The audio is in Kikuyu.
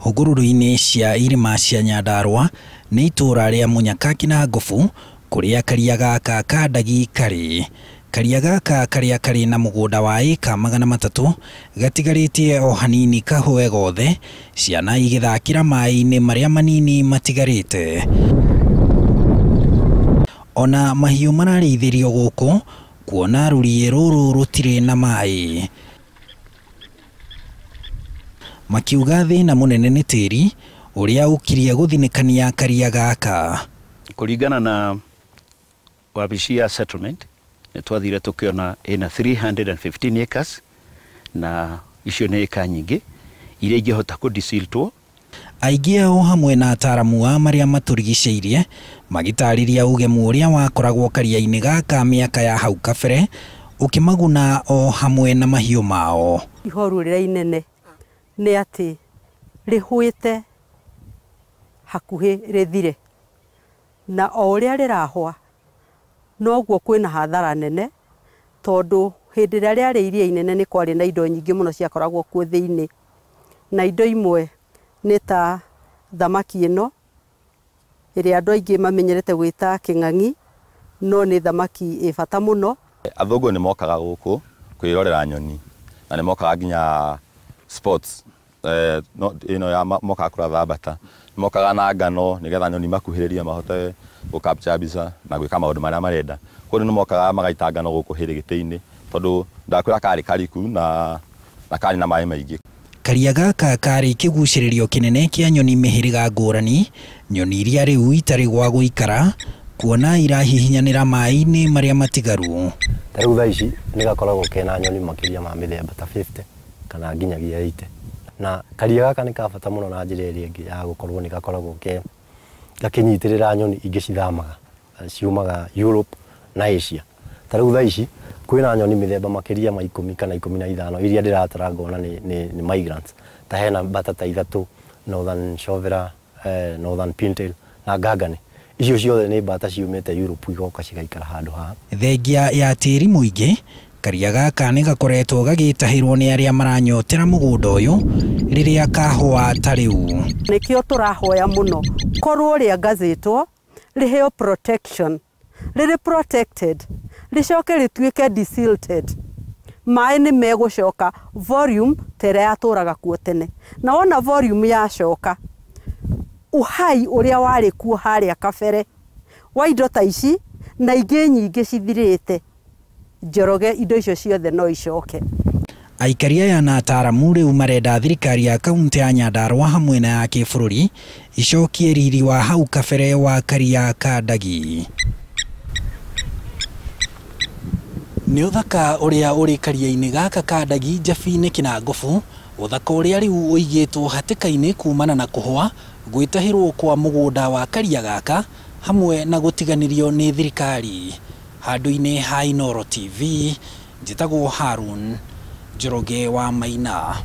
Hũgũrũrũ-inĩ cia irĩma cia Nyandarua nĩ itũũra rĩa Mũnyaka Kinangofu kũrĩa karia gaka ka Ndagi karĩ. Karia gaka karĩa karĩ na mũgũnda wa ĩka 300 gatigarĩtie o hanini kahũe gothe, ciana igĩthakĩra maĩ-inĩ marĩa manini matigarĩte. Ona mahiũ mararĩithĩrio gũkũ kuona rũriĩ rũrũ rũtirĩ na maĩ. Makiuga thĩna mũnene nĩ tĩri ũrĩa ũkirie gũthinĩkania karia gaka. Kũringana na wabici ya settlement nĩ twathire tũkĩona ĩna 315 acres na icio nĩ ĩka nyingĩ iria ingĩhota kũdisiltwo. Aingĩ ao hamwe na ataaramu a marĩa matũrigicĩirie magĩtarĩria ũgemu ũrĩa wakoragwo karia-inĩ gaka mĩaka ya hau kabere ũkĩmaguna o hamwe na mahiũ mao. Ihoru rĩrĩa inene nĩ atĩ rĩhũĩte hakuhĩ rĩthire, na o ũrĩa rĩrahwa noguo kwĩna hathara nene, tondũ hĩndĩ ĩrĩa rĩarĩ iria inene nĩ kwarĩ na indo nyingĩ mũno ciakoragwo kuo thĩinĩ, na indo imwe nĩ ta thamaki ĩno ĩrĩa andũ aingĩ mamenyerete gwĩta kĩng'ang'i, no nĩ thamaki ĩ bata mũno. Athũngũ nĩ mokaga gũkũ kwĩrorera nyoni na nĩ mokaga nginya sports ĩno ya mokaga kũratha mbata, nĩ mokaga na ngano nĩgetha nyoni makuhĩrĩrie mahote gũ capture mbica na gwĩka maũndũ marĩa marenda. Koguo nĩ mokaga magaita ngano gũkũ hĩrĩgĩtĩ-inĩ tondũ ndakwĩra karĩ kariku na karĩ na maĩ maingĩ. Karia gaka karĩ kĩgucĩrĩrio kĩnene kĩa nyoni mĩhĩrĩga ngũrani, nyoni iria rĩu itarĩ gwa gũikara kuona irahihinyanĩra maĩ-inĩ marĩa matigaru. Ta rĩu thaa ici nĩ gakoragwo kena nyoni makĩria ma mĩthemba ta 50 kana nginyagia 80. Na karia gaka nĩ ka bata mũno na njĩra ĩrĩa ĩngĩ ya gũkorwo nĩ gakoragwo ke gakĩnyitĩrĩra nyoni ingĩ cithamaga ciumaga Europe na Asia. Ta rĩu thaa ici kwĩna nyoni mĩthemba makĩria ma 10 kana 15 iria ndĩratara ngona nĩ migrants. Ta hena mbata ta 3, Northern Shoveler, Northern Pintail na Gangane. Icio ciothe nĩ mbata ciumĩte Europe igoka cigaikara handũ haha. Thengia ya tĩri mũingĩ, karia gaka nĩ gakoretwo gagĩtahĩrwo nĩ arĩa maranyotera mũgũnda ũyũ rĩrĩa kahũa ta rĩu. Nĩkĩo tũrahoya mũno korwo rĩangazĩtwo rĩheo protection, rĩrĩ protected, rĩcoke rĩtuĩke desilted. Maĩ nĩ megũcoka volume ta ĩrĩa yatũraga kuo tene, na wona volume yacoka uhai ũrĩa warĩ kuo harĩa kabere wa indo ta ici na ingĩ nyingĩ cithirĩte, Njoroge indo icio ciothe no icoke. Aikari aya na ataaramu rĩu marenda thirikari ya kaunti ya Nyandarua hamwe na ya kĩbũrũri icokie riri wa hau kabere wa karia ka Ndagi. Nĩ ũthaka ũrĩa ũrĩ karia-inĩ gaka ka Ndagi Njabi-inĩ Kinangofu, ũthaka ũrĩa rĩu ũigĩtwo hatĩka-inĩ kumana na kũhũa gwĩtahĩrwo kwa mũgũnda wa karia gaka hamwe na gũtiganĩrio nĩ thirikari. Handũ-inĩ ha Inooro TV, njĩtagwo Harun Njoroge wa Maina.